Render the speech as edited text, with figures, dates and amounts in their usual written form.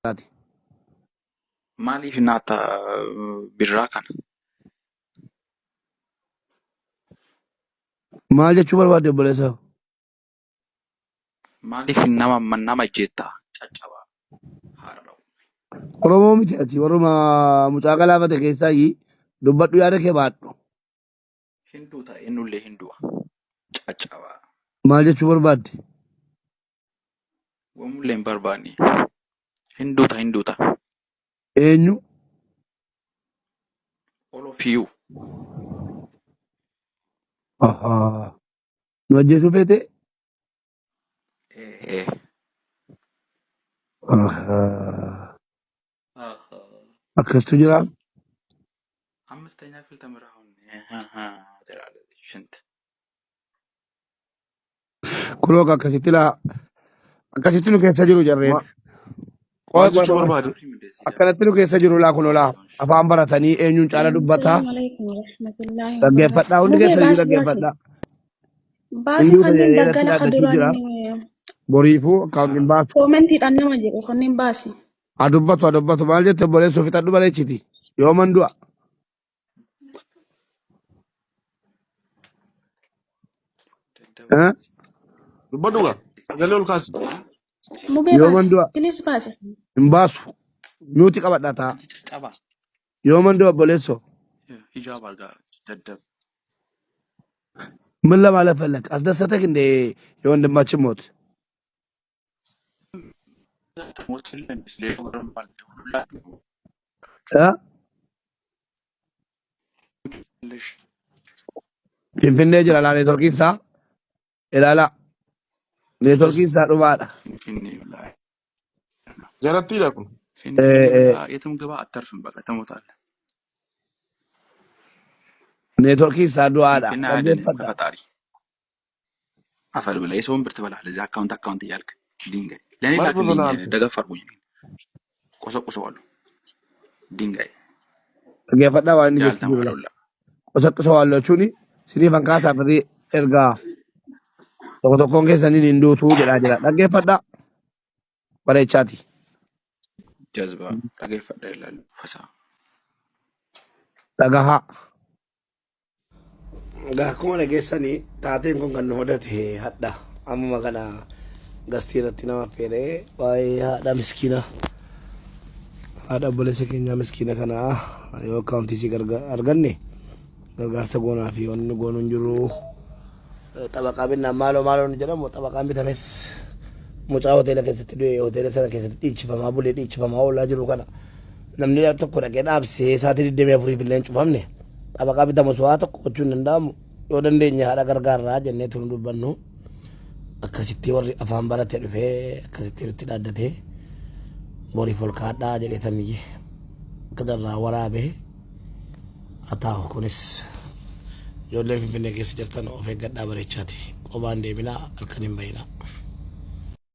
Taate. Maaliif naatta birraa kana? Maal jechuu barbaadde obboleessa? Maaliif nama nama ejjeetta? Caccabaa haara'u. Oromoo miti ati warruma mucaa galaafate keessaa dubbadhu yaada kee baadhu. Hinduu ta'a eenyullee hindu'a. Caccabaa. Maal jechuu barbaadde? Wamullee hin barbaanne. Hinduu ta'a hinduu ta'a. Eenyu? All of you. Ahaa. Nu ajjeesuu feete? Eh, eh. Ahaa. Akkastu jira. አምስተኛ ክፍል ተምረህ አሁን ትላለህ። ሽንት Kunoo akkasitti laa akkasitti nu keessa jiru jarreen. Qoy Maal qoy jechuu qoy. barbaade? አታፍሪም እንደዚህ ደግሞ Akkanatti nu keessa jiru laa kunoo laa afaan baratanii eenyuun caala dubbataa. Assalamu alaikum warahmatullahi Dhaggeeffadhaa wabarakatuh. hundi Mubee keessa iyyuu baasi baasi. dhaggeeffadhaa. Baasi Hinduu kanneen tajaajila irratti daggala ka dhaaddachuu jira. duraan Boriifuu akkaawuntiin baasu. koomentiidhaan nama jedhu kanneen baasi. Haa dubbatu haa dubbatu maal jette obboleessoo fixadhu bareechiti. Yooman du'a. ደደብ Eh? Dubbadhu gaa. Sagalee ol kaasi. Mubee Yooman baasi. du'a. Please baasi. Hin baasu. Nuti qabadha ta'a. አንቺ ጨጨባ Yooman du'a obboleessoo. ሂጃብ አድርጋ ደደብ ምን ለማለት ፈለግ? አስደሰተህ እንዴ የወንድማችን ሞት? ሞት ሁላችሁ እ? ለሽ Finfinnee jira laa neetworkiin isaa ilaalaa neetworkiin isaa dhumaadha. ፊንፊኔ ብላ Jarattiidha kun. ፊንፊኔ ብላ የትም ግባ አተርፍም። በቃ ትሞታለህ። Neetworkiin isaa du'aadha. ፊንፊኔ አያድንህም Dhaggeeffadha. ከፈጣሪ አፈር ብላ የሰውን ብር ትበላለህ። እዚህ አካውንት አካውንት እያልክ ድንጋይ ለእኔ Maal ላክልኝ፣ babalaa ante? ደገፍ አድርጉኝ፣ ቆሰቁሰዋለሁ። ድንጋይ Dhaggeeffadhaa waan inni jechuu jiru laa. ያልተማረውላ Qosaqqisawaallee jechuun siniif hankaasaa firii ergaa tokko tokkoon keessaniin hin duutuu jedhaa jira. Dhaggeeffadhaa bareechaati. ጀዝባ dhaggeeffadha ይላሉ ፈሳ Dhagahaa. Egaa akkuma dhageessanii taateen kun kan nu mudate hadha. Ammuma kana gastii irratti nama affeeree waa'ee haadha miskiina haadha obboleessa keenyaa miskiina kana yoo akkaawuntii isii arganne gargaarsa goonaa fi wanni goonu hin jiru. Xabaqaa binnaan maaloo maaloo ni jedhamu xabaqaan bitames mucaa hoteela keessatti du'e hoteela sana keessatti dhiichifamaa bulee dhiichifamaa oolaa jiru kana namni tokko dhaqee dhaabsee sa'aatii 24 illee hin cufamne xabaqaa bitamus waa tokko gochuu hin danda'amu yoo dandeenye haadha gargaarraa jennee tunu dubbannu akkasitti warri afaan barate dhufee akkasitti nutti dhaaddatee boriif ol kaadhaa jedhee taniyye akka jarraa waraabee haa taa'u kunis ijoolleen Finfinnee keessa jirtan of eeggadhaa bareechaati qobaan deeminaa halkan hin bayinaa.